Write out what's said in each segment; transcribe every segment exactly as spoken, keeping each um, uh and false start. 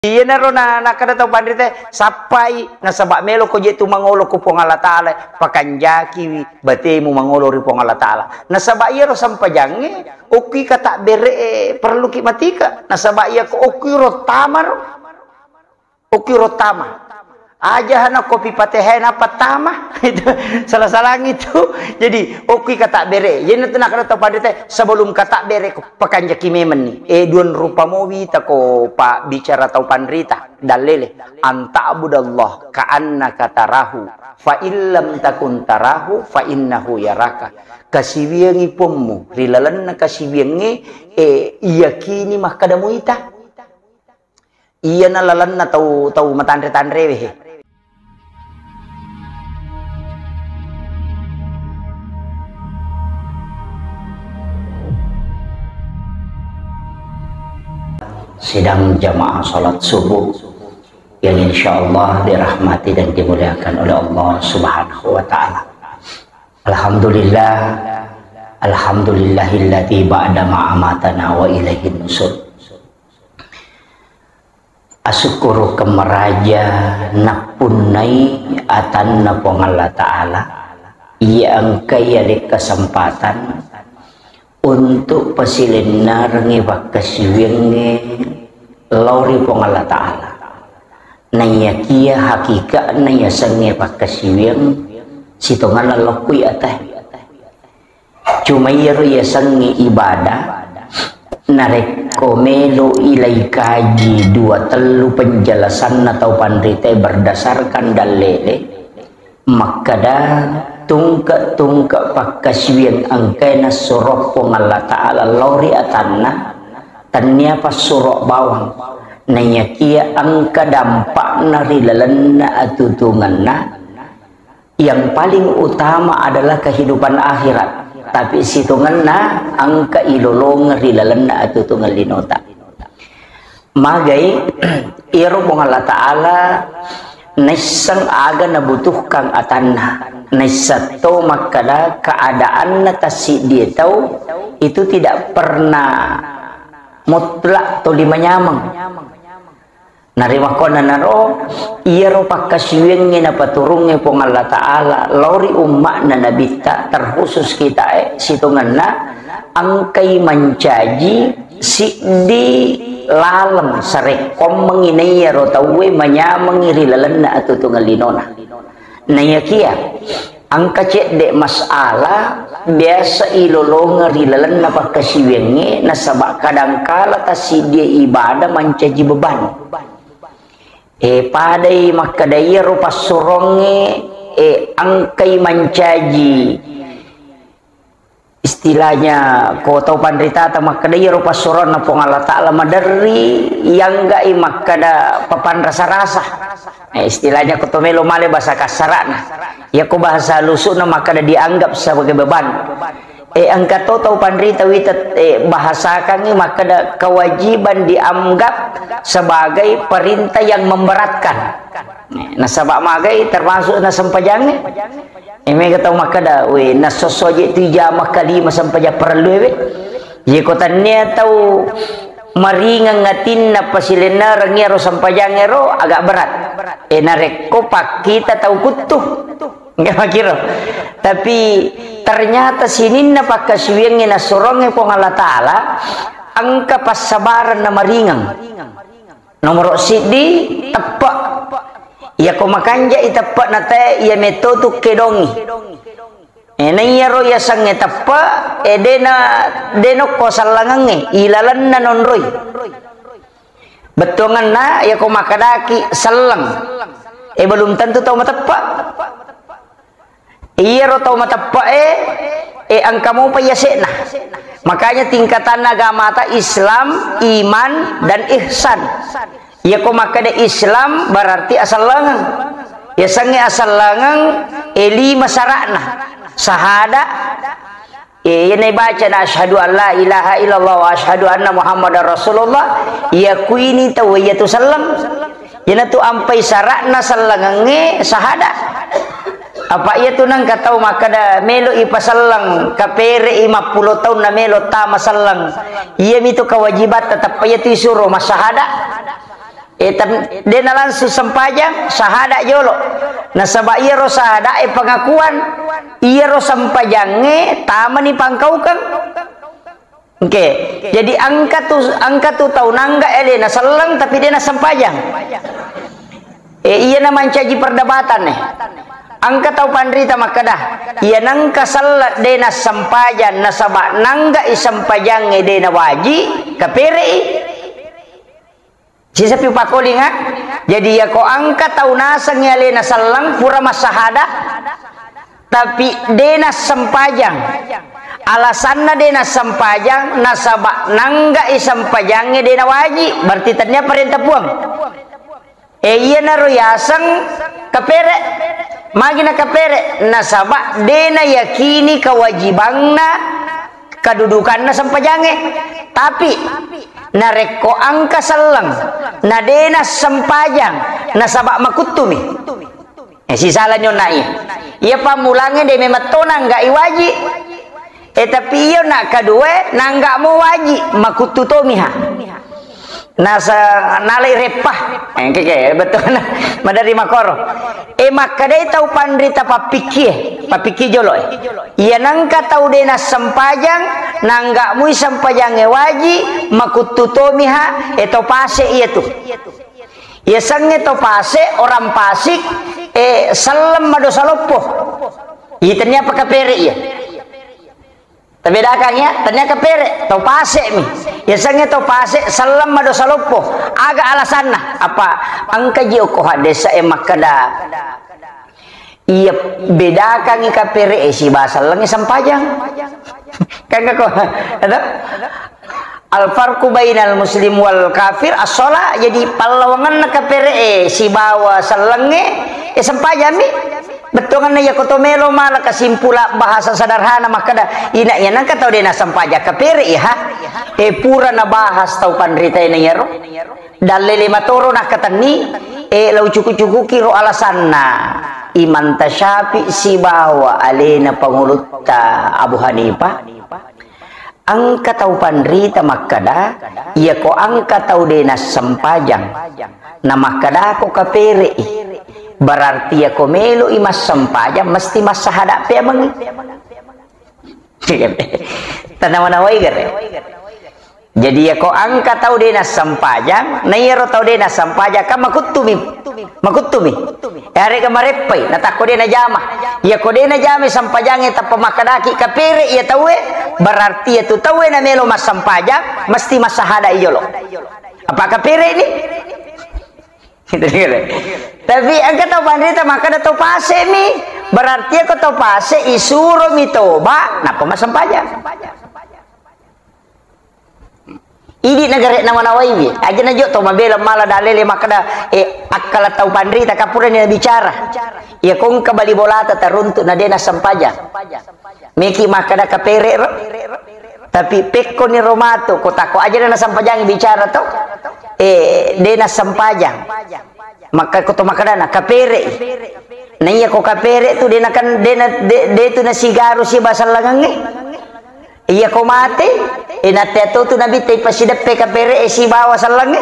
Iyanaro na-, nakkeda tau panrita, sappai, nasaba melo ko je tu mangolo ko Puang Allah Ta'ala, pakanjakiwi batemu mangolo ri Puang Allah Ta'ala. Nasaba iyaro sempajangnge, okki katabbere, eh, perlu ki matika. Nasaba iya ko okki ro tamaro. Okki ro tama. Aja hana kopi patehe na patama. Itu salah-salah itu. Jadi, okki katabbere. Jadi, nanti nakkeda tau panrita, sebelum katabbere ko pakanjaki memenni. Eh, duan rupa mowi tako pa bicara tau panrita. Dallele. Anta'budallah ka'annaka tarahu. Fa illam takun tarahu, fa innahu yaraka. Kasiwiangi pommu, ri lalenna kasiwiangnge, eh, iyakini makkeda muita. Iyana lalenna tau, tau matanre-tanrewe he. Sidang jamaah salat subuh yang insya Allah dirahmati dan dimuliakan oleh Allah Subhanahu wa Ta'ala. Alhamdulillah, alhamdulillahilladzi ba'da ma amatana wa ilaihin nusur. Asyukuru kemmaraja nappunnai atanna Puang Allah Ta'ala, iya engkai yaleng kesempatan untuk pasilennerengngi pakkasiwiangnge lao ri Puang Allah Ta'ala. Naiyakia hakika'na yasengnge pakkasiwiang sitongenna lokkui atae. Cuma iyaro yasengnge ibadah, narekko melo ilai kaji dua tellu penjelasanna tau panritae berdasarkan dallele, makkeda tungke-tungke pakkasiwiang engkae nassuro Puang Allah Ta'ala lao ri atanna, tennia passuro bawang. Naiyakia engka dampakna ri lalenna atutungenna, yang paling utama adalah kehidupan akhirat, tapi sitongenna engka ilolongeng ri lalenna atutungeng linota. Magai, iyaro Puang Allah Ta'ala naisseng aga nabutuhkan atanna, naisseng to makkeda keadaanna tassiddie tau itu tidak pernah mutlak toli manyameng. Narimakkuannanaro, iyaro pakkasiwiangnge napaturungnge Puang Allah Ta'ala lao ri umma'na Nabitta, terkhusus kitae, sitongenna engkai mancaji siddi laleng sarekkoammengngi naiyaro tauwe manyamengngi ri lalenna atutungeng linona. Naiyakia engka cedde masalah biasa ilolongeng ri lalenna pakkasiwiangnge, nasaba kadangkala tassiddie ibadah mancaji beban. Eh, padai makkeda iyaro passurongnge, eh, engkai mancaji istilahnya ko tau panritata makkeda iyaro passuroanna Puang Allah Ta'ala maderri, iyangga'i makkeda papanrasa-rasa. Eh, istilahnya ko to melo male bahasa kasara'na. Iya ko bahasa halusuna makkeda dianggap sebagai beban. Eh, engka to tau panrita wita, eh, bahasakangngi makkeda kewajiban dianggap sebagai perintah yang memberatkan. Eh, nasaba magai termasuk na sempajangnge. Eh, mega tau makkeda, "We, nasosso je tu ijama kalima sempajang parellu we." Ye ko tannia tau maringeng atinna pasilennereng iyaro sempajangnge ro agak berat. Eh, narekko pakkita tau kuttu. Enggak makiro. Tapi ternyata sininna pakkasiwiangnge nassurongnge Puang Allah Ta'ala engka passabareng na maringeng. Nomoro siddi, teppe. Iyako makanjai teppe natae, iya metto tu kedongi. Eh, na iyaro yasengnge teppe, eh, dena, dena ko sellengengnge, ilalenna nonroi. Bettuangenna, iyako makkedaki selleng, eh, belum tentu tau mateppe. Iyaro tau mateppe'e, eh, engka mopa yase'na. Makanya tingkatanna agamata Islam, iman, dan ihsan. Iyako makkeda Islam berarti asellengeng. Yasengnge asellengeng, eh, lima sara'na. Sahada, eh, iyana ibacana asyhadu an la ilaha illallah wa asyhadu anna Muhammadar Rasulullah, yakuini tau iyatu selleng. Iyanatu ampai sara'na sellengengnge sahada. Apa iyatu nengka tau makkeda melo ipaselleng, kapere'i mappulo taunna melo tama selleng. Iyamitu kewajibatta, teppa iyatu isuro massahada. Eh, tem-, de' na langsung sempajang, sahada' jolo. Nasaba' iyaro sahada' e pengakuan, iyaro sempajangnge tamani pangkaukeng. Oke, jadi engka tu, engka tu tau nangga' alena selleng tapi de' na sempajang. Eh, iya na mancaji perdebatan, eh. Engka tau panrita makkeda, iya nengka selleng de' na sempajang nasaba' nangga'i sempajangnge de' na waji', kapere'i. Sisapi pakolinga, jadi iyako engka tau nasengngi alena selleng pura massahada', tapi de' na sempajang. Alasanna de' na sempajang, nasaba' nangga'i sempajangnge de' na waji', berarti tennia parenta Puang. Eh, iyanaro yaseng kapere'. Magi na kapere'? Nasaba' de' na yakini kewajibanna, kedudukanna sempajangnge. Tapi, narekko engka selleng, na de' na sempajang, nasaba' makuttumi. Eh, sisalani onna iya. Iya pammulangnge de' memang to nangga'i waji'. Eh, tapi iyo na kedua, nangga' mo waji', makuttu tomiha. Nasa-, nalai reppa. Eh, engke ke, betul. Madari makoro. Eh, makkedai tau panrita pappikkie, pappikki jolo, eh. Iya nengka tau de' na sempajang, nangga' mui sempajangnge waji', makuttu tomiha, eh, to pase' iya tu. Yasengnge to pase', orang pasik, eh, selleng madosa loppo. Iya tennia apa kapere' iya. Tabedakang ya, tennia kapere', to pase' mi. Yasengnge to pase', selleng madosa loppo. Aga alasanna? Apa engka ji okko haddesa e makkeda, iya bedakangngi kapere' e sibawa sellengnge sempajang. Kan ko, ada? Al farqu bainal muslim wal kafir as-shalah. Jadi pallawangenna kapere' e sibawa sellengnge, eh, sempajang mi. Bettuangenna iyako to melo mala kesimpulan bahasa sederhana makkeda, ina iya nengka tau de' na sempajang kapere' iya ha. Eh, pura nabahas tau panrita e na iyaro. Dalle lima toro nakkatenni, eh, lau cuku-cukuki ro alasanna Imam Tasyafi sibawa alena pangulutta Abu Hanifah. Engka tau panrita makkeda, iyako engka tau de' na sempajang, na makkedako kapere'i, berarti iyako melo'i massempajang mesti massahada' peamengngi. Tanawa-nawai gare. Jadi, iyako engka tau de' na sempajang, na iyaro tau de' na sempajang, kan makuttumi. Makuttumi. Yarega mareppai, natakko de' najama. Iyako de' najama sempajangnge tappa makkedaki kapere' iya tauwe, berarti iyatu tauwe na melo massempajang, mesti massahada' i jolo. Apa kapere' ni? Tapi engka tau panrita makkeda to pase' mi, berarti iyako to pase' isuromi toba, nappa massempajang. Idi' nagare' nawa-nawaiwi, aja' najo' to mabela mala dalele makkeda, eh, akkala tau panrita ka purani nabicara. Iyako engka bali bolata taruntu' na de' nassempajang. Meki makkeda kapere' ro. Tapi pekkoni ro matu, ko takko aja' na nassempajang bicara to. Eh, de' nassempajang. Makka ko to makkedana kapere'i. Na iyako kapere' tu de' nakan, de' na, de', de' tu nasigaru sibawa sellengengnge. Iyako mate, eh, nateato tu Nabitta ipasideppe kapere'e sibawa sellengnge.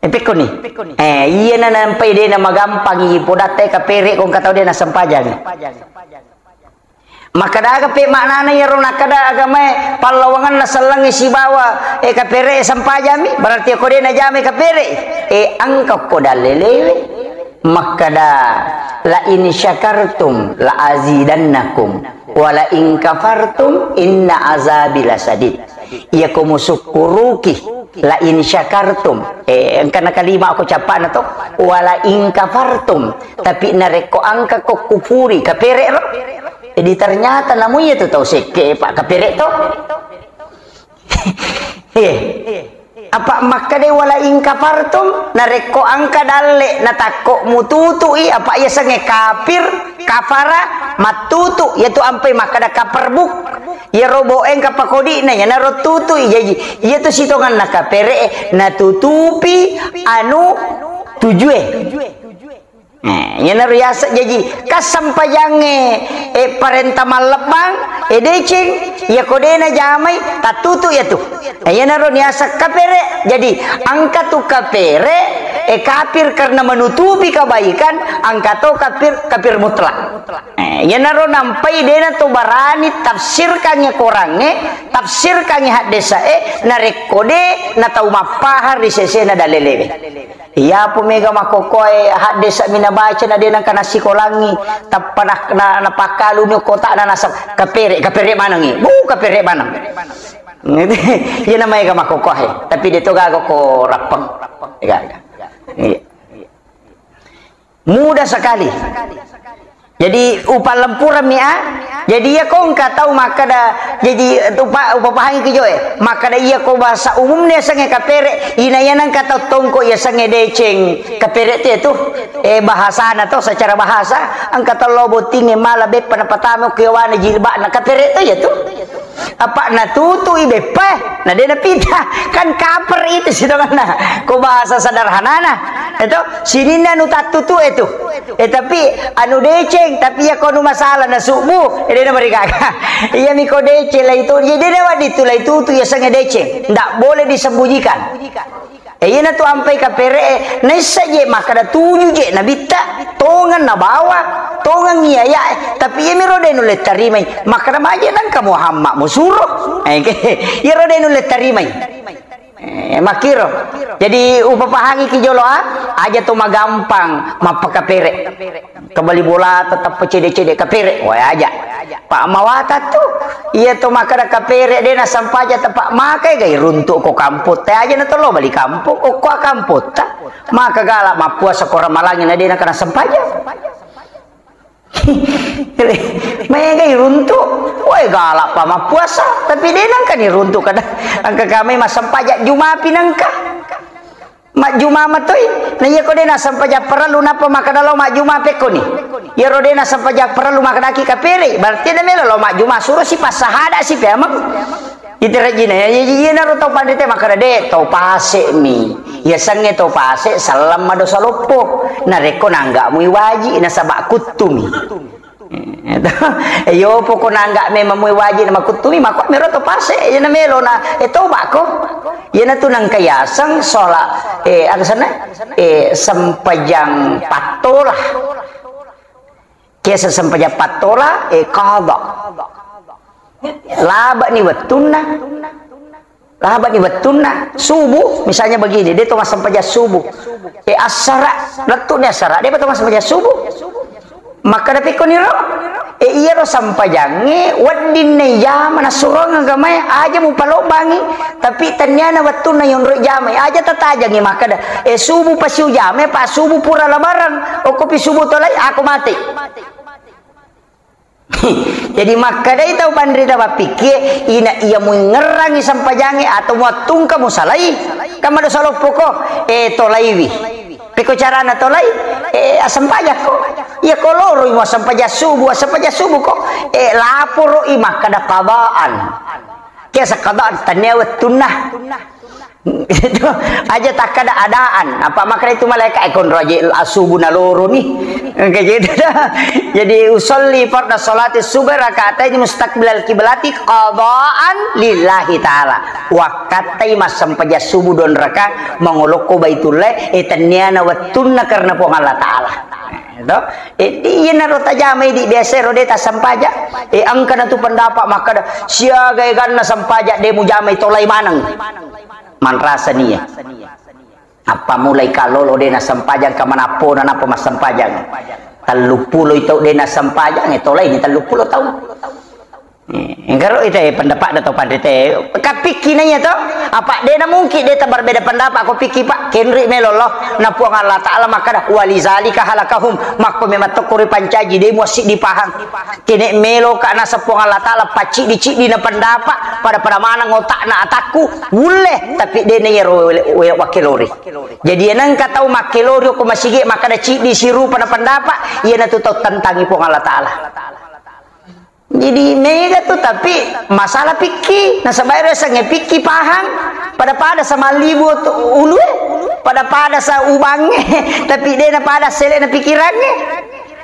Eh, pekkoni? Eh, iyana nampai de' namagampang i podatta kapere' ko engka tau de' nassempajang. Makkeda aga pe maknana iyaro nakkeda agamae pallawangenna sellengnge sibawa, eh, kapere'e sempajammi? Berarti ko de' najamai kapere'i. Eh, engka ko dalelewe. Makkeda, "La in syakartum la azidannakum, wa la in kafartum inna azabi lasadid." Iyako musukkuruki, la in syakartum, eh, engka na kalima ko cappa'na to, wa la in kafartum, tapi narekko engka ko kufuri, kapere' ro. Jadi ternyata namu iya tu tau sekke, Pak, kapere' to. Eh, apa makkeda wala in kafartum, narekko engka dalle natakko mututu'i, apa yasengnge kafir, kafara, mattutu, yaitu ampai makkeda kaperbuk. Iyaro bo engka pakodi'na, iyanaro tutu'i jaji. Iyatu sitonganna kapere'e natutupi anu tujue. Eh, iyanaro yaseng jaji, kasampajangnge, eh, parenta mallebbang, eh, deceng, iya ko de najamai, tattutu iya tu. Eh, iyanaro niaseng kapere. Jadi, engka tu kapere, eh, kafir karena menutupi kebaikan, engka to kafir, kafir mutlak. Eh, iyanaro nampai dena to barani tafsirkangngi Korangnge, tafsirkangngi haddesae, narekko de na tau mappahang ri sesena dalelewe. Iyapo mega makkokkoe haddesa mi nabaca na de nengka nasikolangngi, tappa na, na, napakkaluni okkota'na nasab-, kapere, kapere manengngi. Bu, kapere maneng. Iya na maega makkokkoe, tapi de to gaga ko rappeng. Gaga. Iya. Mudah sekali. Jadi, upallempurammi, ah. Jadi, iya ko engka tau makkeda, jadi, upa-, upapahangi ki jo, eh. Makkeda iya ko bahasa umumna yasengnge kapere, ina iya nengka tau tongko yasengnge deceng. Kapere tu, tu. Eh, bahasana to, secara bahasa, engka tau lo bottingnge mala beppa napatama ko yawana jilbabna, kapere to iya tu. Apa natutui beppa, na de napita. Kan kaper itu sidonganna. Ko bahasa sederhanana. Itu sininna anu tattutu itu. Eh, tapi anu deceng, tapi iya ko anu masalah na subuh, eh, de na marigaga. Iya mi ko deceng lah itu. Jadi de na wadi tu lah itu, tu yasengnge deceng. Ndak boleh disembunyikan. Eh, iyana tu ampai kapere, naissa je makkada tuju je nabitta, tongeng nabawa, tongeng iyaya, eh, tapi iyamiro de nulle tarimai. Makkada maje nengka Muhammad musuro. Eh, ke-, iyaro de nulle tarimai. Eh, makkiro. Jadi upapahangi ki jolo, ah, aja to magampang mappakapere. Kebali bola tetap cede-cede kapere, wae aja. Pak mawata tu, iya to makkada kapere de nasampaja tepak makai gai runtuk ko kampung te aja na tolo bali kampung, okko kampung ta. Maka gala mappuasa ko ramalangi na de nakana sampaja. Mega iruntuk, wae gala pa mappuasa, tapi de nangka ni runtuk kada. Angka kami masampaja Jumapi nangka. Majjuma matoi, na iya ko de nasampaja parellu nappa makkada lao majjuma pekkoni. Iyaro de nasampaja parellu makkadaki kapere, berarti de melo lao majjuma, suro si passahada si peameng. Iterajina, ya, ya, iya naro tau panrite makkada de, tau pase mi. Iya sengnge tau pase, sallang madosa loppo. Narekko nangga mui waji, nasaba kuttumi. Eh, to. Eh, yo, poko nangga memang mui wajib na makuttumi, mako mero to pase, iya na melo na, eh, toba ko. Iya na tu nangka yaseng sola, eh, agasana, eh, sempajang pattola. Kiasa sempajang pattola, eh, qada. Laba ni wettunna. Lahabani wettunna subuh, misalnya begini, de to massempajang subuh. Eh, assara, lettu ni assara, de to massempajang subuh. Makkada pekko niro, eh, iyaro sempajangnge wedding na ijama nassurong agamae, aja mupalobbangi, tapi tenniana wettunna yonroi jamai, aja tatajangi makkada, eh, subuh pasi ujamai, pa subuh pura labarang, okkopi subuh tolai, ako mate. Jadi makkadai tau panrita mappikkie, ina iya muingngerangi sempajangnge atau muattungka musalai, kan madosa loppoko, eh, tolaiwi. Pekko carana tolai, eh, assempajakko. Iya ko loroi muassempajang subuh, assempajang subuh ko, eh, laporoi makkada qadaan. Kiasa qadaan, tennia wettunna. Itu aja takkada adaan. Apa makkada itu malaikat, eh, konro aja asubu naloro ni. Kayak gitu dah. Jadi, usolli farda salati subuh rakaatain mustaqbilal kiblati qadaan lillahi ta'ala. Wakkattai massempajang subuh don raka mangolokko Baitullah, eh, tenniana wettunna karena Puang Allah Ta'ala. Itu. Eh, di iyanaro tajamai di biasa ro de tassempajang. Eh, engkana tu pendapat makkada siaga eganna sempajang de mujamai tolai maneng. Manrasa nia. Appa mulai kallolo de nassempajang, ka manappona nappa massempajang. Telluppulo tau de nassempajang, eh, tolaini telluppulo tau. Eh, engkaro ita, eh, pendapat da tau panrite. Kapikki na iya to? Apa de na mungkin de tabarbeda pendapat ko pikki, Pak? Kenri melo lo. Na Puang Allah Ta'ala makkada, "Walizalika halakahum." Makko memang tokko ripancaji, de muassiddi pahang. Kene melo ka naseng Puang Allah Ta'ala pacciddi-ciddi na pendapat, pada-pada maneng otakna atakku, wulle, tapi de na iyaro we-, we-, wakkelori. Jadi, iya nengka tau makkelori ko masigi makkada ciddi sirupa na pendapat, iyanatu tau tentangi Puang Allah Ta'ala. Jadi, mega tu, tapi masalah pikki, nasaba ero sengnge pikki pahang, pada-pada sama libu tu ulue, pada Pada sa ubangnge, tapi de' na pada sele' na pikirangnge.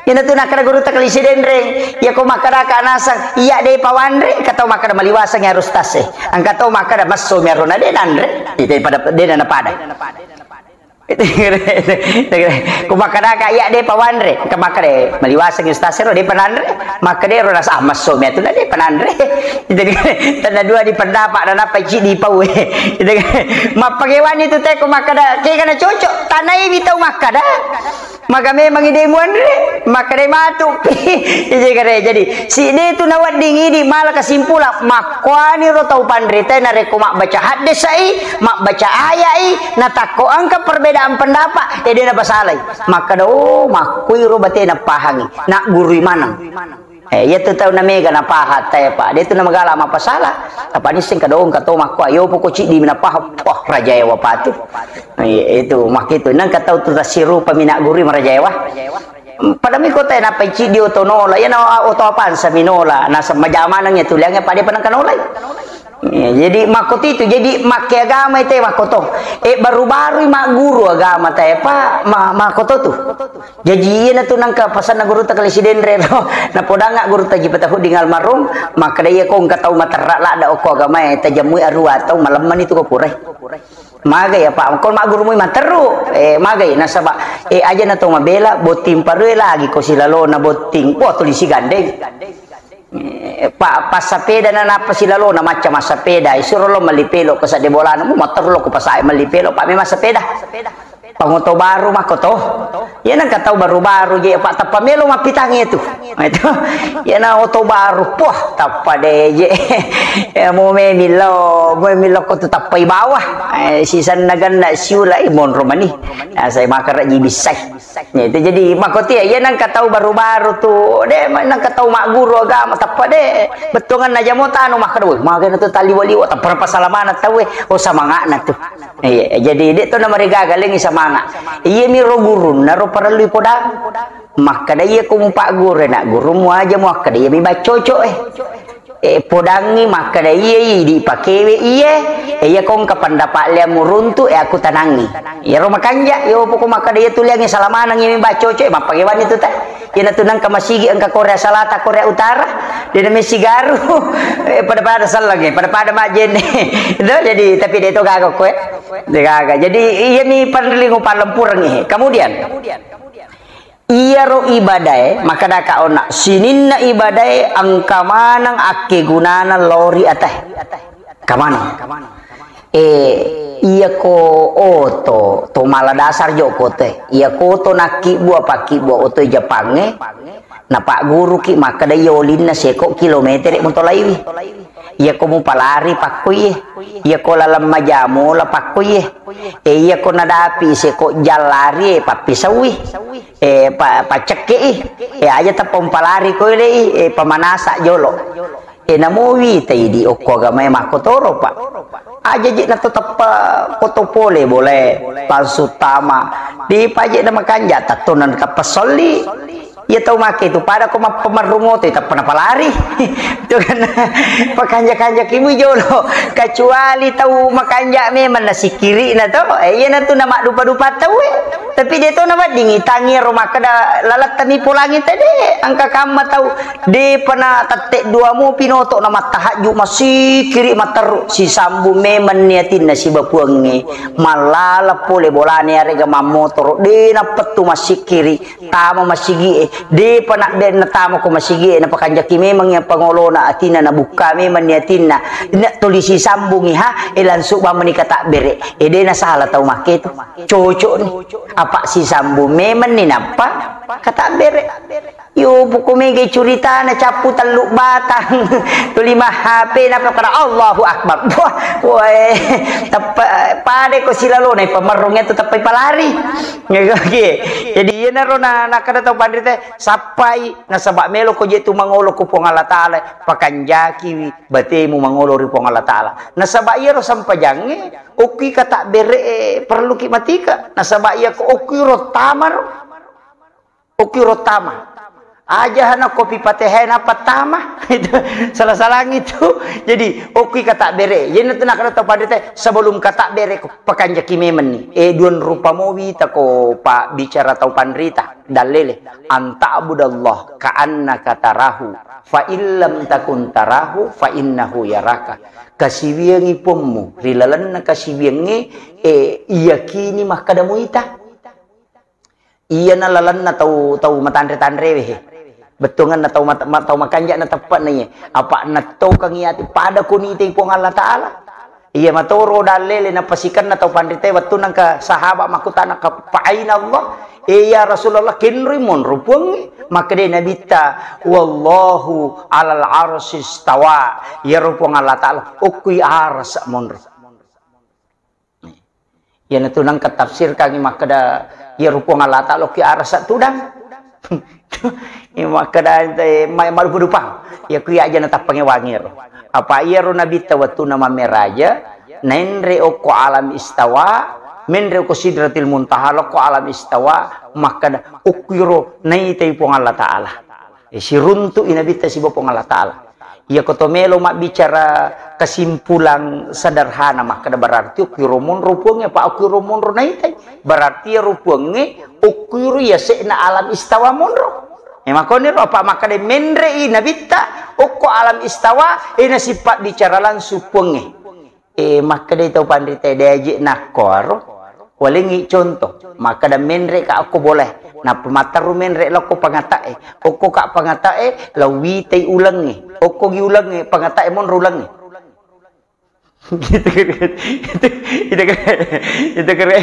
Iyana tu nakkeda gurutta Kali Sidenreng, iya ko makkeda ka naseng, iya de' pa wanre, engka tau makkeda maliwaseng harus tase. Engka tau makkeda messo mi aro na de' nanre. Itu pada de' na pada. Ko makkeda ka iya de' pa wanre, engka makkeda maliwaseng ustaz ro de' pa nanre, makkeda ro nasa ah, messo mi atu na de' pa nanre. Jadi, tanda dua di pendapat, na nappa ciddi pau. Mappagewani tu te ko makkeda, kega na cocok, tanai wi tau makkeda. Maka memang ide muanre, makkeda matu pi. Jadi, jadi, si de' tu nawedding idi mala kesimpulan, makkuani ro tau panrita narekko mabbaca haddesai, mabbaca ayai, natakko engka perbedaan pendapat, ede na pasalai. Makkeda, oh, makkuiro batena pahangi, naggurui maneng. Eh, iya tu tau na mega na pahang tae, Pak. De' tu na magala mappasala. Apa nisseng kadong kato makko, ayo poko ciddi mi na pahang. Wah, raja ewa patu. Eh, itu makkitu. Nang katau tu tasirupa mi naggurui maraja ewa. Pada mi kota na pai ciddi oto nola. Iya na oto apansa mi nola. Nasa majamanang ya tuliang ya pada panang kanolai. Eh, jadi makkotitu, jadi makke agama ite makkoto. Eh, baru-baru magguru agama tae, Pak, ma-, makkoto tu. Jaji, iyana tu nangka pasanna gurutta Kali Sidenreng ro. Napodanga gurutta Haji Fatahuddin almarhum, makkeda iya ko engka tau materra ladda okko agamae, tajammui arua tau malemmani tu ko purai. Maga iya, Pak, ko maggurumui materru. Eh, maga iya, nasaba, eh, aja na tau mabela, botting parue lagi ko silalona botting. Wah, tuli sigandeng. Eh, pa-, passapeda na nappa silalona macca massapeda, isuro lo melli pelo ko sadde bolana, mu materru lo ko pasae melli pelo, Pak, memang sapeda. Pangoto baru makko to. Iya nengka tau baru-baru je, Pak, tappa melo mappitang itu. Itu. Iya na oto baru, poh, tappa de je. Ya, mo memillo, mo memillo ko tu tappai bawah. Eh, sisanna ganna siula, eh, monro mani. Nah, saya makan raji bisai. Ya, itu jadi makko tia, iya nengka tau baru-baru tu, de, nengka tau magguru agama, tappa de. Bettuangan na jamo tanu makkeda, woi, magana tu taliwa-liwa, tappa pasalamana tau, eh. Oh, samangana tu. Iya, jadi de' to namarigaga lengi samanga. Iya mi ro gurunna ro parellui podang. Makkeda iya ko mupagguru na gurummu aja muakkeda iya mi baccoco eh. Eh, podangi makkeda iya idi pakewe iye. Eh, iya ko engka pendapat lea muruntu eh aku tanangi. Iya ro makanja, yo poko makkeda iya tuliangi salamanang iya mi baccoco eh mappagewani tu ta. Iyana tu nengka masigi engka Korea Selatan, Korea Utara, de na messigaru. Eh, pada-pada selleng, eh, pada-pada majjenne. Itu jadi, tapi de to gaga koe. De gaga. Jadi, iya mi parellu palempureng, eh. Kemudian, iyaro ibadae, makkeda ka ona, sininna ibadae engka maneng akkegunana lao ri atae. Kamano? Eh, iya ko oto, to mala dasar jo ko te. Iya ko oto nakkibbua, pakkibbua oto Jepangnge, napagguruki makkeda iya olinna seko kilometere mutolaiwi. Iya ko mupalari pakkuiye. Iya ko laleng majamola pakkuiye. Eh, iya ko nadapi seko jallari, eh, pappisaui. Eh, pa-, paccekkei. Eh, aja tappa umpalari koelei, eh, pamanasa jolo. E, namo wita idi okko agamae makkotoro, Pak. Aja je na to teppa koto pole bolae, langsung tama. Di paje na makanja, tattona na teppa solli. Iya tau make tu pada ko mappamerrung oto, tappa napalari. Itu kan pakanja-kanja ki mui jolo. Kecuali tau makanja memang na sikiri na to. E, iya na tu na maddupa-dupa tau e. Tapi de to nawedding itangi ro makkeda lalettami polangi tede, engka kamma tau depa na tette dua mo pinoto na mattahajju masikiri matteru sisambung memang ni atinna siba puangnge mallala pole bolane arega mammotoro de nappettu masikiri tama masigi e depa na de natama ko masigi e napakanjaki memang iya pangolona atinna nabukka memang ni atinna na tuli sisambungi ha e langsung bamani katabbere e de nasala tau makke tu. Cocok ni. Apa sisambung memang ni nappa katabbere. Yo, poko mega curitana cappu tellu batang. Tuli ma H P nappa kada Allahu Akbar. Wah, wae. Teppa pada ko silalona pamerrung itu teppa palari. Oke. Jadi iyanaro na nakada tau panrita sappai nasaba melo ko je tu mangolo ko Puang Allah Taala pakanjakiwi batemu mangolo ri Puang Allah Taala. Nasaba iyaro sempajangnge Okki katabbere'e perluki matika, nasaba iya ko okki ro tamaro. Okki ro tama. Aja hana kopi patehe na pertama. Itu salah-salah itu. Jadi, okui kata bere. Jadi, nanti nak ada tau pandita, sebelum kata bere, pakanjaki memang nih. Eh, duan rupa mowi tako, Pak, bicara tau pandrita. Dalele. Anta'budallah ka'annaka tarahu. Fa illam takun tarahu, fa innahu yaraka. Kasiwiangi pommu, ri lalenna kasiwiangnge, eh, iyakini makkada muita. Iyana lalenna tau, tau matanre-tanrewe he. Bettuanganna tau mat-, ma-, tau makanja na teppe'na iye. Apa nattokangi ati pada kunitai Puang Allah Ta'ala. Iya matoro dallele napasikenna tau panritae wettunna engka sahabat makkutana ka, "Fa aina Allah?" "Eh, ya Rasulullah, kenroi monro Puangnge?" Makkeda Nabitta, "Wallahu alal arsy istawa." Iyaro Puang Allah Ta'ala okkui arasa monro. Iyanatu nengka tafsirkangngi makkeda, iyaro Puang Allah Ta'ala okki arasa tudang. Iya makkeda, eh, ma-, madupang-dupang. Iya ku iya aja natappangngi wangiro. Apa iyaro Nabitta wettunna mammeraja, naenre okko alam istawa, menre okko Sidratil Muntaha, lokko alam istawa, makkeda, okkiro naitai Puang Allah Ta'ala. Eh, siruntu'i Nabitta siba Puang Allah Ta'ala. Iyako to melo mabbicara kesimpulan sederhana, makkeda berarti okkiro monro Puangnge, apa okkiro monro naitai. Berarti iyaro Puangnge okkiro yase'na alam istawa monro. Eh, makoniro apa makkeda menre'i Nabitta okko alam istawa, eh, nasipabbicara langsung Puangnge. Eh, makkedai tau panritae, "De aje nakkoaro, walengngi contoh." Makkeda, "Menre ka okko bolae." Nappa matteru menre lokko pangata'e. Okko ka pangata'e, lauwitai ulengnge. Okko gi ulengnge, pangata'e monro ulengnge. Gitu, gitu, gitu. Itu, itu kere, itu kere.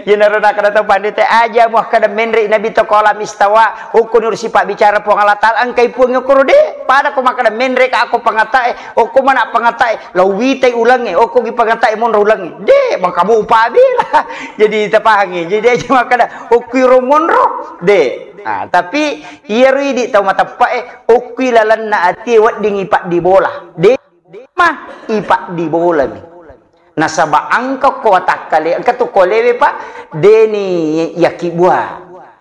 Iyanaro nakkeda tau panritae, "Aja muakkeda menre Nabitta ko alam istawa, okko niro sipabbicara Puang Allah Ta'ala, engkai Puang okkoro de." Pada ko makkeda menre ka okko pangata'e, okko mana pangata'e, lauwitai ulengnge, okko gi pangata'e monro ulengnge. De, maka mupa bela. Jadi tapahangi. Jadi aja makkeda, "Okkiro monro." De. Nah, tapi iyaro idi tau mateppe'e, okkui lalenna atie weddingi paddi bola. De, ma ipaddi bolami. Nasaba engka ko watakkale, engka tu kolewe, Pak, deni yakkibua.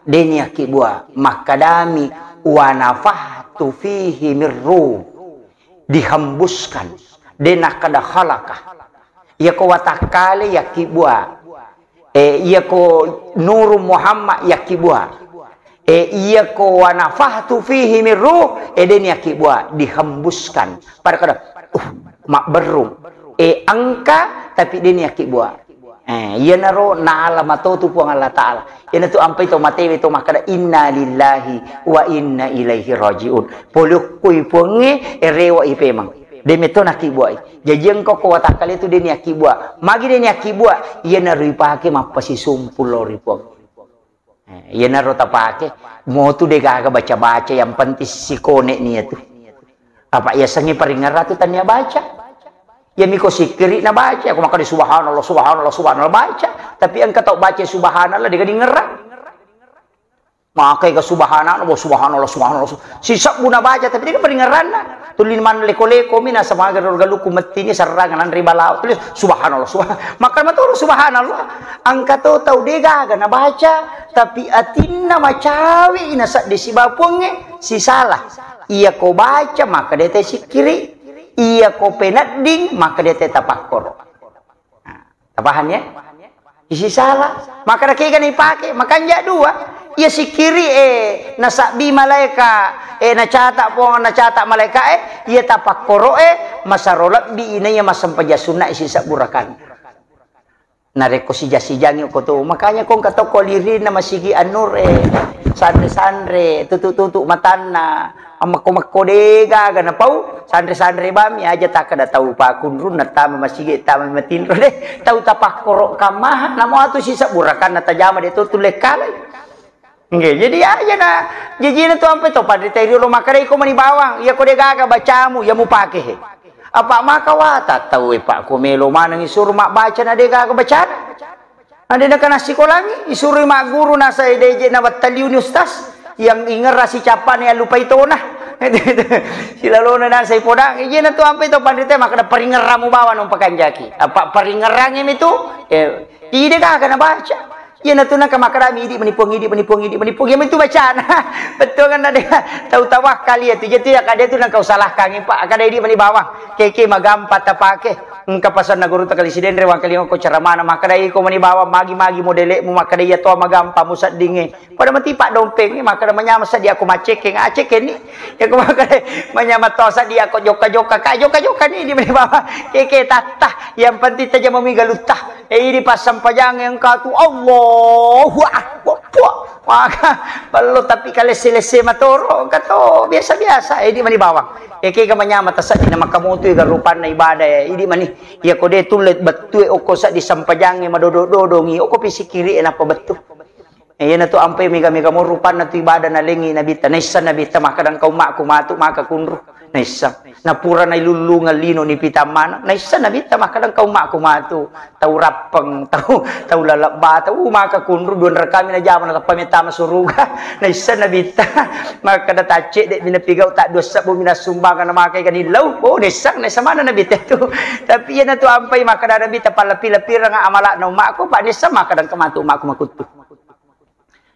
Deni yakkibua. Makkadami, "Wa nafakhtu fihi mir ruh." Dihembuskan. De nakkeda khalaqa. Iyako watakkale yakkibua. Eh, iyako Nuru Muhammad yakkibua. Eh, iyako "Wa nafakhtu fihi mir ruh", eh, deni yakkibua, dihembuskan. Pada kada, uh, mabberrung. Eh, engka, tapi deni yakkibua. Eh, iyanaro naala matotu Puang Allah Ta'ala. Iyanatu ampai to matewe to makkeda, "Inna lillahi wa inna ilaihi raji'un." Pole okkoi Puangnge, eh, rewa i pemang. De metto nakkibuai. Jaji engka ko watakkale tu deni yakkibua. Magi deni yakkibua? Iyanaro ipake mappasisumpung lao ri Puang. Eh, iyanaro tapake, motu de gaga baca-baca, yang penting sikone ni iyatu. Apa yasengnge paringerrang tu tania baca. Iyami ko sikkiri na baca, ko makkeda subhanallah, subhanallah, subhanallah baca. Tapi engka tau baca subhanallah de gaga dingerrang. Makai ga subhanallah, subhanallah, subhanallah. Sisebbu na baca, tapi de gaga paringerranna. Tuli maneng leko-leko mi nasaba aga ro galukku mettini serrang nanre balawo. Tulis subhanallah, subhanallah. Maka maturu subhanallah. Engka to tau de gaga na baca, tapi atinna macawe i naseddi siba Puangnge, sisala. Iyako baca, maka de te sikkiri. Iyako penedding, maka de te tapakkoro. Nah, tapahang ya? Isi sala. Maka de kega na ipake, makanja dua. Iya sikkiri e nasabbi malaeka, e nacata Puang, nacata malaeka e, iya tapakkoro e, masaro lebbi inaiya massempajang sunna isi sabbu rakan. Narekko sija-sijangi ko tu, makanya ko engka to ko lirinna masigi An-Nur e, sanre-sanre, tutu-tutu matanna, ammekko-mekko de gaga napau, sanre-sanre bami aja takkeda tau pakunrung nattama masigi, tama matinro de, tau tapakkoro kammaha, namo atu sisebbu rakanna tajama de to tulle kalai. Nggih, jadi aja na, jajina tu ampe to panrita riolo makkeda iko mani bawang, iya ko de gaga bacamu, iya mupake he. Apa maka wata tau e, Pak, ko melo maneng isuro mabbaca na de gaga bacana. Na de nakana sikolangi, isuroi magguru, nasa de je na wattaliuni ustaz, yang ingerra sicappane allupai tona. Silalona nasa ipodang, ijena tu ampe to panrita makkeda paringerramu bawang nung pakanjaki. Apa paringerrangi mi tu, eh, ide gaga na baca. Iyanatu nangka makkedami, "Idi mani Puang, idi mani Puang, idi mani Puang." Iya mani tu bacana. Bettuanna de' tau tawakkali iyatu. Jadi iya kada tu nangka usalahkangngi, Pak. Kada idi mani bawang. Keke magampa tapake. Engka pasanna guru takali Sidenreng wangkalinga ko ceramana, makkeda iko mani bawang magi-magi modele'mu, makkeda iya to magampa museddingnge. Pada mati paddompeng, makkeda manyameng seddi ako maccekeng, accekenni. Iya ko makkeda manyameng to seddi ako jokka-jokka, ka jokka-jokka ni idi mani bawang. Keke tatta, yang penting tajamami galutta. Eh, idi passampajang engka tu Allahu Akbar. Puh. Maka ballo tapi kalesse-lesse matoro, engka to biasa-biasa, eh, idi mani bawang. Eh, kega manyameng taseddi na makkamotu ga rupanna ibadah, eh, idi mani. Iya ko de' tulle bettue okko seddi sampajangnge madodo-dodongi, okko pisikiri e nappa bettu. Eh, iyanatu ampai mega-mega mo rupanna tu ibadah nalengngi Nabitta. Naisseng Nabitta makkeda engka ummakku matu maka kunru. Naisseng. Napura nailullungeng lino nipitang maneng. Naisseng Nabitta makkeda engka ummakku matu. Tau rappeng, tau, tau lalebba, tau maka kunru dua rekami najama natappa mettama suruga. Naisseng Nabitta makkeda taccedde' mi napigau, ta dua sebbu mi nassumbangeng namakai ganillau. Oh, naisseng, naisseng maneng Nabitta tu. Tapi iyanatu ampai makkeda Nabitta pallepi-lepireng amala'na ummakku, pa naisseng makkeda engka matu ummakku makuttu.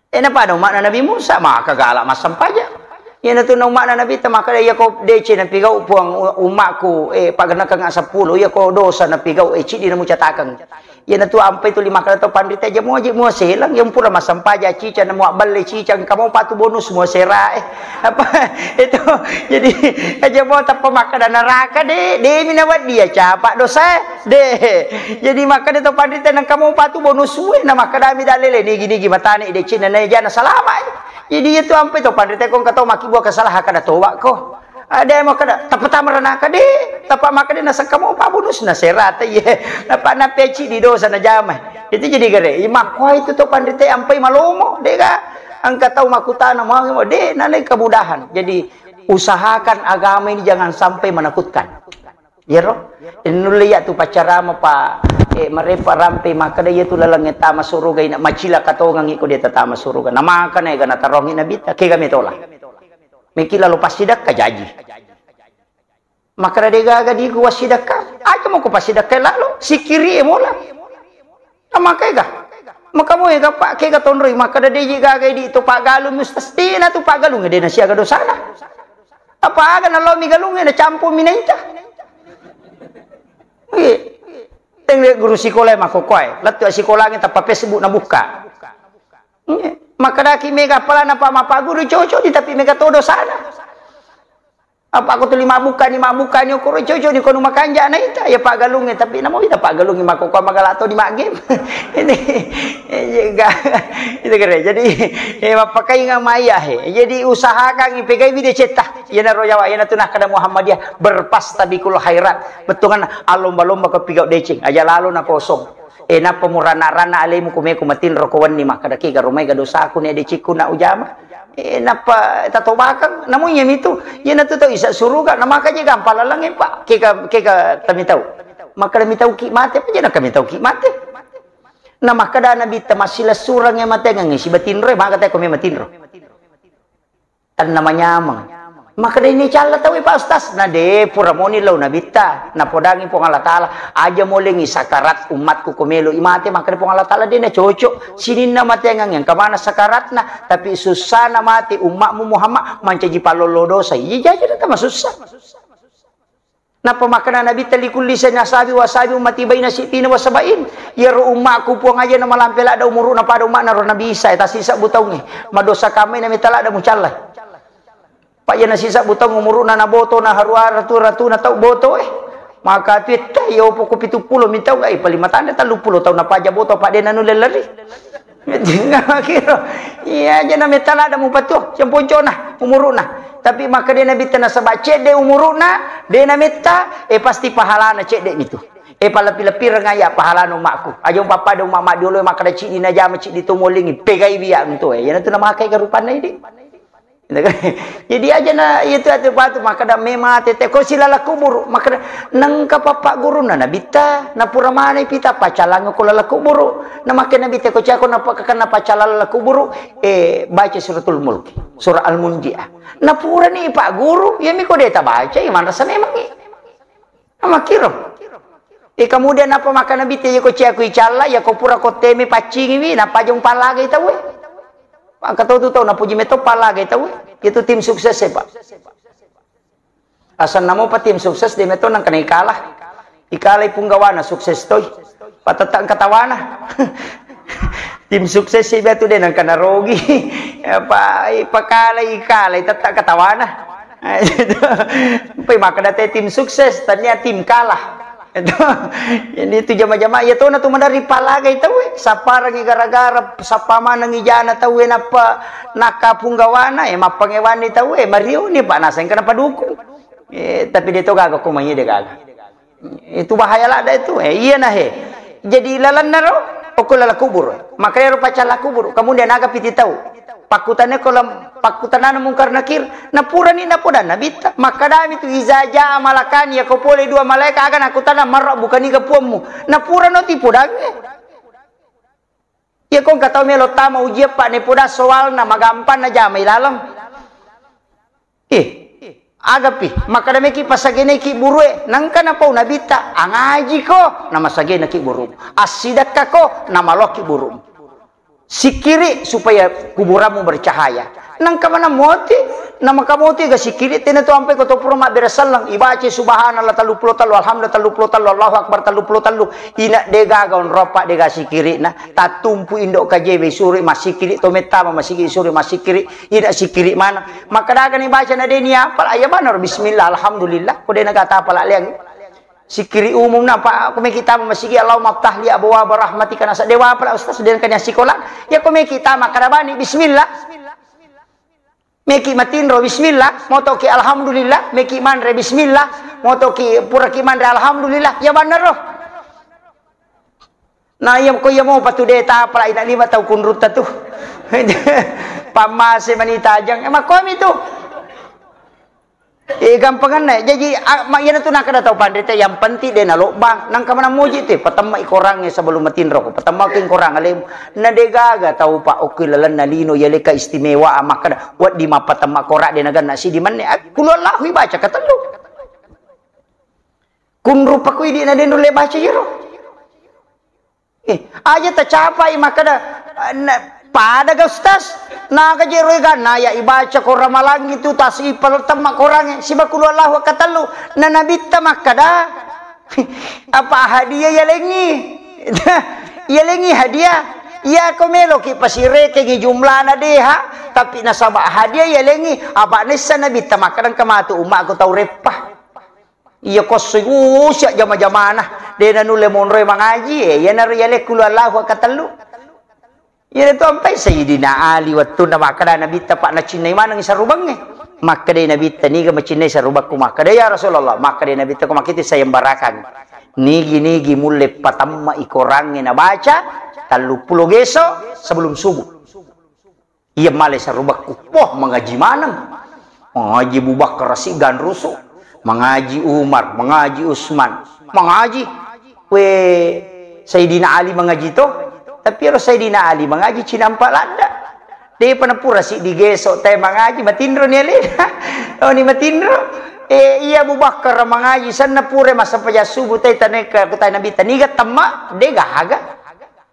Eh, napada umma'na Nabi Musa, maka gala massampajang. Iyanatu na umma'na Nabitta makkeda, "Iya ko deceng napigau Puang u-, ummakku, eh, pagennekeng seppulo, iya ko dosa napigau, eh, ciddi namucatakeng." Iyanatu ampai tuli makkeda to panrita, "Aja muaji muaseleng, yang pura massampajang cicang, namuabballe cicang, engka mo patu bonus muasera, eh." Apa itu? Jadi, aja mo tappa makkeda neraka, de', de' mi nawedding iya capa dosa, eh. De'. Jadi makkeda to panrita, "Nengka mo patu bonus we?" Na makkedami dalele, "Nigi-nigi matane decenna na ejana salama." Jadi iyatu ampe to panrita ko engka to makkibua kesalahan kada toba ko. Ada yang makkeda, "Tappa tama ranaka de'." Tappa makkeda nasengka mo pa bonus na serata ye. Napa napeci di dosa na jama. Itu jadi gare. Makko itu to panrita ampai malomo, de' ga? Engka tau makkutana mau de', nalai kemudahan. Jadi usahakan agama ini jangan sampai menakutkan. Iyaro, nulle iya tu paccarama pa, eh, marepa rampe makkeda iya tu laleng tama suruga ina macilaka tongang iko de' tatama suruga. Namakana ega natarongi Nabitta, kega metola. Meki lalo passidakka jaji. Makkeda de' gaga diku wassidakka. Aja moko passidakka lalo, sikiri e mola. Namaka ega. Maka mo ega pa kega tonroi makkeda de' ji gaga di to paggalung mustas. De' na tu paggalung de' na siaga dosana. Apa aga nalomi galungnge nacampurmi naita. Iya. Teng guru sikola makkokkoe, lettu sikolangnge tappa Facebook nabukka. Iya. Makkedaki mega apalana pa mappaguru cocok di tapi mega todo sana. Apa aku tuli mabbukkani, mabbukkani okoro cocok di kono makanja naita. Ya paggalungnge tapi namo ita paggalungnge makkokkoe magala to di maggame. Ini, iya, ga-, itu kere. Jadi, eh, mappakainga maiya he. Jadi usahakan pegai video cetta. Iyanaro yawa, iyanatu nakkeda Muhammadiyah, berfastabiqul khairat. Bettuanna allomba-lomba ko pigau deceng, aja lalo na kosong. Eh, nappa murana-rana alemu kumeko matinro ko wenni makkeda, "Kega romai ga dosaku ne decikku na ujama." Eh, nappa tatobakang, namu iya mitu, iyanatu tau isa suruga, na maka je gampang lalengnge, Pak. Kega, kega tamitau. Makkeda mitauki mate, apa je na kamitauki mate. Na makkeda Nabitta massilessureng e matengengnge sibatinro, maka te ko me matinro. Tenna manyameng. Makkeda ini calla tau, Pak Ustaz. Na de' pura moni lao Nabitta. Napodangi Puang Allah Ta'ala, aja molengi sakarat ummatku ko melo i mate, makkeda Puang Allah Ta'ala de' na cocok. Sininna matengeng yang kemana sakaratna, tapi sussana mate ummatmu Muhammad mancaji pallolo dosa. Iya jaji na tama sussa. Nappa makkeda Nabitta, "Likulli sanasabi wasabi ummati baina sittina wa sabain." Iyaro ummakku Puang aja na malampe ladda umuru'na pada ummakna ro Nabi Isa, eh, tasisebbu taungnge. Madosa kamai na metta ladda mucallai. Pak, iya nasisebbu taung umuru'na na boto na harua ratu-ratuna tau boto, eh. Maka tu etta, iya opo ko pitu pulo mi taung, eh, paling matanda tellu pulo taung na paja boto, Pak, de' nanulle leri. Kiro. Iya, aja na metta ladda mupatuo, siamponcona, umuru'na. Tapi makkeda Nabitta nasaba cedde umuru'na, de' na metta, eh, pasti pahalana cedde mitu. Eh, palepi-lepireng aya pahalana ummakku. Aja umpappada umma maddiolo makkeda ciddi najama ciddi to molingi, pegai biya untu, eh. Iyanatu namakai ga rupanna idi. Jadi aja na itu atu patu makkeda me mate te ko silala kuburu, makkeda nengka papa gurunna Nabitta, napura manai pita pacalang ko lala kuburu. Na makke Nabitta ko cako napakkakenna pacalang lala kuburu, eh, baca suratul Mulk, surah Al-Munjiah. Napurani Pak Guru, iya mi ko de' tabaca, iya manrasa memangi. Amakkiro. E, kemudian apa maka Nabitta, iya ko ciaku icalla, iya ko pura ko teme paccingiwi, nappa aja umpallagai tauwe. Maka tau tu tau napuji metto pallagai tauwe. Itu tim sukses e, Pak. Asanna mopa tim sukses de metto nangka naikala. Ikalai punggawana sukses toi. Patetta engka tawana. Tim sukses si batu de nangka narogi. Apa ipakalai, ikalai tetta engka tawana. Pai makkeda te tim sukses, tania tim kalah. Jadi itu jama-jama, iya tona tu maderri pallagai tauwe, sapparangi gara-gara, sappa manengi jana tauwe, nappa nakka punggawana, e, mappangewanni tauwe, marioni, Pak, naseng kenapa dukung. E, tapi de to gaga ko mai, de gaga. Itu bahaya ladda itu. E, iya nah, he. Jadi lalenna ro, okko lala kubur. Makanya ro pacalla kubur. Kemudian aga piti tau. Pakkutane ko lam-, pakkutanana Mungkar Nakir, napurani napodanna Nabitta. Makkadami tu, "Iza jaa malakani," yako pole dua malaika aga nakkutana, "Marra bukaniga puammu?" Napurano tipodangnge. Iya ko engka tau melo tama ujian, Pak, nepoda soalna magampang najama ilaleng. Eh, agapi, makkada meki pasageneki burue, nangka napau Nabitta, "Angajiko, namasagenaki buru. Assidakkako, namaloki buru. Sikkiri supaya kuburanmu bercahaya." Nangka mana moti, namaka moti ga sikkiri, tena tu ampai ko to pura mabbere selleng, ibaca subhanallah tellu pulo tellu, alhamdulillah tellu pulo tellu, Allahu akbar tellu pulo tellu. Ina de gaga onropa de ga sikkirina, tattumpu indo kajewe suri massikkiri, to mettama massikkiri suri massikkiri, ina sikkiri mana. Makkadagani baca na deni apal, aya banaro bismillah, alhamdulillah, ko dena gata apal leang. Sikkiri umum napa, ko meki tama masigi, Allahumma ftah li abwaba rahmatika, nasa dewa apal ustaz, dena kanya sikola. Ya ko meki tama kadabani bismillah. Meki matinro bismillah, motoki alhamdulillah, meki manre bismillah, motoki puraki manre alhamdulillah, ya banaro. Nah, iya ko iya mopa tu de tapalai na lima tau kunrutta tu. Pammase mani tajang. E, makkomi tu. E, gampanganna. Jaji, a, ma, iyana tu nakada tau panrita, yang penting de nalobbang. Nangka mana muji te, patemma i korangnge sebelum matinro ko. Patemma ki korang alemu. Na de gaga tau pa okki lalenna lino, iya leka istimewa, makkada, waddi mappatemma korang de naganna sidi manne. A, kulu Allahu ibaca katellu. Kunrupa ko idi na denro le baca iyaro. Eh, aja tacapai makkada, eh, na, pada ga ustaz? Naga jero ega naya ibaca ko Ramalangi tu tasipal temma korangnge, siba kulu Allahu katellu. Na Nabitta makkada, apa hadiah yalengi? Yalengi hadiah. Iya ko meloki pasirekengi jumlana deha, tapi nasaba hadiah yalengi, apa nessa Nabitta makkada engka matu umma ko tau reppa. Iya ko sui usia jama-jamana, de nanulle monroe mangaji, e, iyanaro yalekku lu Allahu akatellu. Iyana tu ampai Sayyidina Ali wettunna makkada Nabitta, pa nacinnai maneng sarubangnge. Makkadai Nabitta, "Niga macinnai sarubakku?" Makkada, "Ya Rasulullah." Makkadai Nabitta, "Ko makkiti sayembarakang. Nigi-nigi mulle patamma i korangnge nabaca telluppulo geso sebelum subuh." Iya malai sarubakku. Wah, mangaji maneng. Mangaji Abu Bakar si ganrusu. Mangaji Umar, mangaji Usman. Mangaji. We, Sayyidina Ali mangaji to. Tapi ero Sayyidina Ali mangaji cinampa ladda. Depa napura si digeso te mangaji, matinro ni alena. Oh, ni matinro. E, iya Abu Bakar mangaji, sanna pura massempajang subuh te taneka, kutai Nabi taniga temma, de gaga.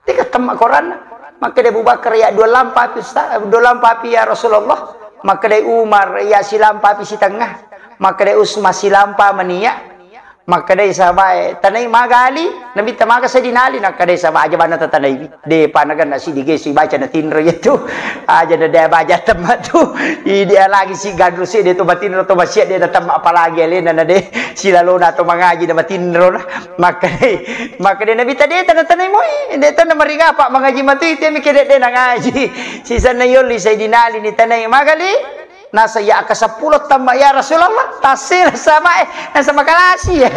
Tega temma koranna. Makkeda Abu Bakar, "Ya, dua lampa api, Ustaz, dua lampa api, ya Rasulullah." Makkeda Umar, "Ya, silampa api sitengnga." Makkeda Usman, "Silampa mania." Makkeda sahabae, "Tanai maga Ali?" Nabi tamaga Sayyidina Ali, nakkeda sahabat, "Aja bana tatanai." De panagan nasi digesi baca na tinro itu. Aja na de baca temma tu. Idi lagi si gadru si de to matinro to masia de na temma apalagi alena na de silalona to mangaji na matinro na. Makkeda, makkeda Nabi tadi tana-tanai moi, de tana maringa apa mangaji matu itu mikir de nangaji. Sisanna yolli Sayyidina Ali ni tanai magali, nasa ya aka seppulo tamba ya Rasulullah, tasir sama e, nasa makalasi e.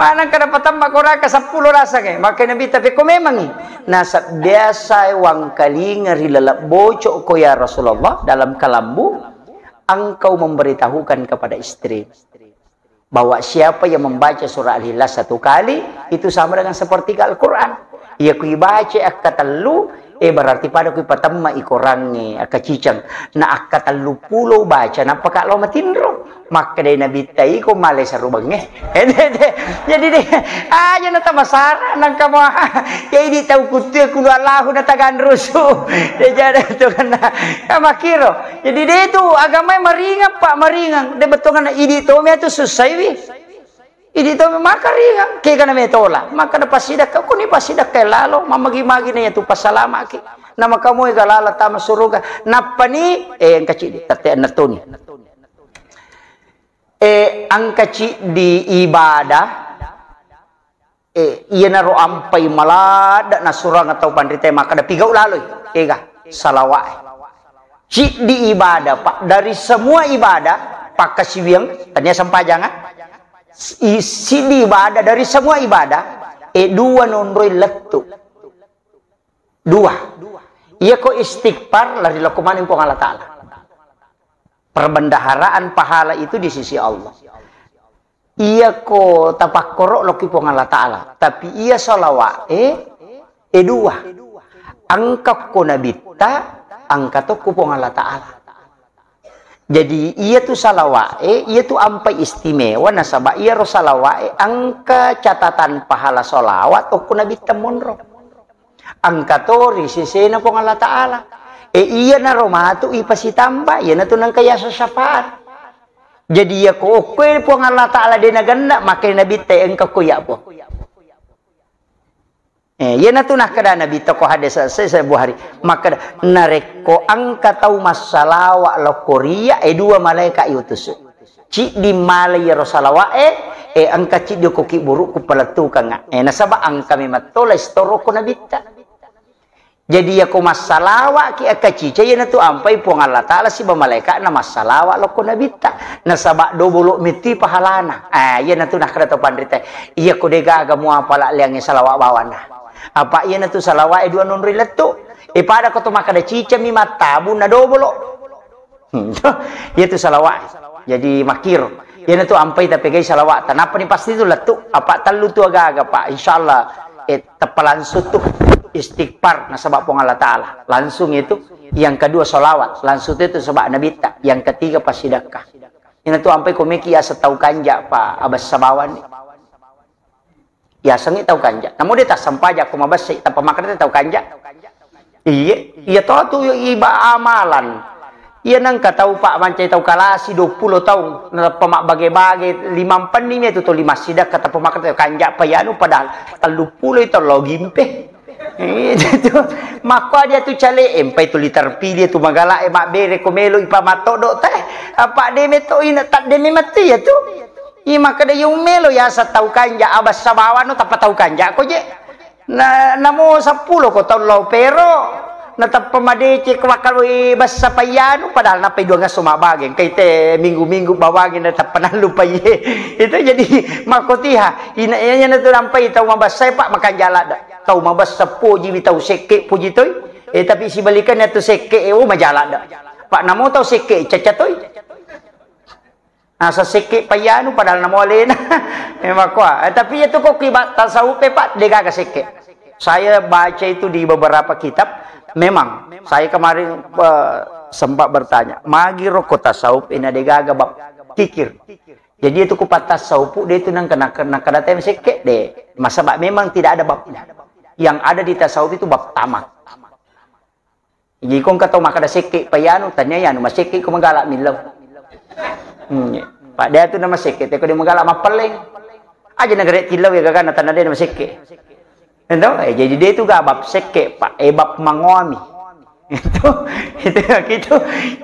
Manang kada patamma kora aka seppulo rasa ke. Maka Nabi tapi ko memangi. Nasa biasa e wangkalinga ri lalap bocok ko ya Rasulullah dalam kalambu, engkau memberitahukan kepada istri. Bahwa siapa yang membaca surah Al-Ikhlas satu kali, itu sama dengan sepertiga Al-Quran. Iya ku ibaca akkatellu, Eh, berarti pada kui patemma i korangnge, akkaciceng. Na akka telluppulo baca, nappa ka lao matinro. Makkedai Nabitta, "Iko male sarubengnge." Jadi de, aja na tamasara, nangka mo, ya idi tau kuttu, kulu Allahu na taganrusu. Ya jadi tu kena, ya makiro. Jadi de tu agama maringang, Pak, maringang. De betongan idi to mea tu susaiwi. Idi to maka ringang, kega na metola. Maka na pasidakka, kuni pasidakka lalo, mamagi-magi na yatu pasalamaki. Na maka moe galala tama suruga. Nappani, eh, engka cidi, tette na toni. Eh, engka cidi ibadah, eh, iyanaro ampai maladda nasurang tau panrita, maka da pigau laloi. Kega, salawat. Cidi ibadah, Pak. Dari semua ibadah, pakkasiwiang, tania sempajang, ah? I-, sidi ibadah, dari semua ibadah, eh, dua nonroi lettu. Dua. Iya ko istighfar, lari lokko maning Puang Allah Ta'ala. Perbendaharaan pahala itu di sisi Allah. Iya ko tapakkoro lokki Puang Allah Ta'ala. Tapi iya salawat, eh, eh, dua. Engka ko Nabitta, engka to ko Puang Allah Ta'ala. Jadi, iya tu salawat, eh, iya tu ampai istimewa, nasaba iya ro salawat, eh, engka catatan pahala salawat, okko Nabitta monro. Engka to ri sesena Puang Allah Ta'ala. Eh, iya naro matu ipasitamba, iya natu nengka yasa syafaat. Jadi, iya ko okko Puang Allah Ta'ala de nagenna, maka Nabitta engka ko iya, Puang. Eh, iyanatu nakkeda Nabi toko hadis se-, se-, Bukhari. Makkeda, narekko engka tau massalawa lokko riya, eh, dua malaika iutusu. Ciddi mala iyaro salawa e, eh, engka ciddi ko kiburu ku palettukengnga. Eh, nasaba engka memang tola istoroko Nabitta. Jadi, iyako massalawa ki akkacica, iyanatu ampai Puang Allah Ta'ala siba malaika'na massalawa lokko Nabitta. Nasaba dobolo metti pahalana. Ah, iyanatu nakkeda to panrita. Iyako degaga muapala liangnge salawa bawanna. Apa iyanatu salawa e dua nonroi lettu. E pada ko to makkeda cicami mattabung na dobolo. Hmm, iyatu salawat. Jadi makkiro. Iyanatu ampai tapegai salawat. Tanapani pasti tu lettu. Apa tellu tu aga-aga, Pak. Insyaallah, eh, teppa langsung tu istighfar nasaba Puang Allah Ta'ala. Langsung itu. Yang kedua salawat. Langsung itu sebab Nabitta. Yang ketiga passidekka. Iyanatu ampai komeki asa tau kanja, Pak. Abah Sabawan ni. Yasengngi tau kanja. Namo de tassempajang ko mabessai, tappa makkeda tau kanja. Iye, iya to tu iba amalan. Iya nengka tau, Pak, mancai tau kalasi duappulo taung, natappa mabbage-bage, limampenni mi tu to lima sidakka, tappa makkeda tau kanja pa iyanu, padahal telluppulo itu lo gimpe. Iya tu. Makko dia tu cale, empai tu literpili tu magala e mabbere ko melo ipa matoddo teh. Apa de meto ina tak de memetti ya tu. Iya makkeda, iya umelo yaseng tau kanja, abah Sabawan no tappa tau kanja ko je. Na, namo seppulo ko taung lao pero, natappa madeceng ko wakkaloi bessa paiyanu, padahal nappai duangesso mabbage, engkai te minggu-minggu bawangi natappa nallupai. Itu jadi makkotiha, ina, iyanatu nampai tau mabessa e, Pak, makanja ladde. Tau mabessa pojiwi tau sekke poji toi. Eh, tapi sibalikannya tu sekke e, oh, maja ladde. Pak, namo tau sekke caca toi. Nasa sekke paiyanu padahal namo alena. Eh, makkoa. Eh, tapi iya tu ko kiba tasawuf e, Pak, degaga sekke. Saya baca itu di beberapa kitab, memang saya kemarin, eh, sempat bertanya, magi roko tasawuf ina degaga bab kikir. Jadi itu ku patasawufu de itu nang kena, kena, kena tem sekke de. Masaba memang tidak ada babnya. Yang ada di tasawuf itu bab tamak. Jadi ko engka tau makkeda sekke pa iyanu, tania iyanu masekke ko magala millau. Hmm, iya. Pak, de tu nama sekke, te ko de magala mappelleng. Aja nagare tillau ya gagana tanda de nama sekke. Ento, eh, jadi de tu ga bab sekke, Pak, eh, bab mangoami. Itu, itu, gitu.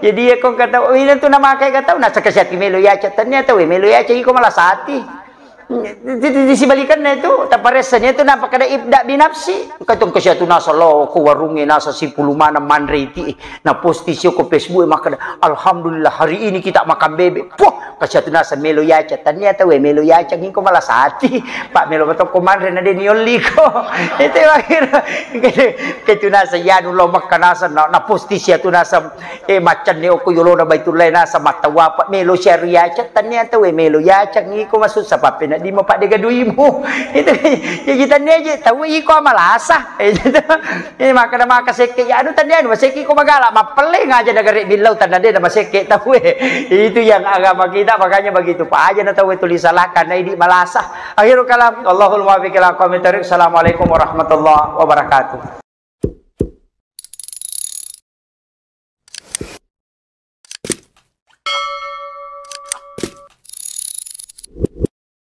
Jadi ya ko engka tau, oh, ini tu nama kayak gak tau, nasa kesiati melo yaca, tania tau, eh, melo yaca, iko malah sati. Di, di, di, disibalikanna itu, taparessani itu napakkeda ibda binafsi. Engka tu engka siatu nasa lao ko warungnge nasa sipulu maneng manre iti. Na posti sio ko Facebook e makkeda, "Alhamdulillah hari ini kita makan bebek." Poh, engka siatu nasa melo yaca. Tania tau e melo yaca ngingko malah sati. Pak melo matokko manre na de niolliko. Itu akhir. Engka tu nasa yanu lao Mekka nasa na, na posti siatu nasa, eh, maccanne okko yolona Baitullah nasa mattawapa melo siaru yaca. Tania tau e melo yaca ngiko masussa pappena Jadi mapadde gaduimu. Itu, jadi tania je, tau iko malasa. Eh, gitu. Eh, maka na maka sekke, ya, anu, tania, anu, sekke ko magala, mapelle ngaja negara billau, tanda de, nama sekke, tau, eh. Itu yang agama kita, makanya begitu. Pak aja na tau itu disalahkan, na idi malasa. Akhirul kalam, Allahul muwaffiq ila aqwamit thariq. Assalamualaikum warahmatullahi wabarakatuh.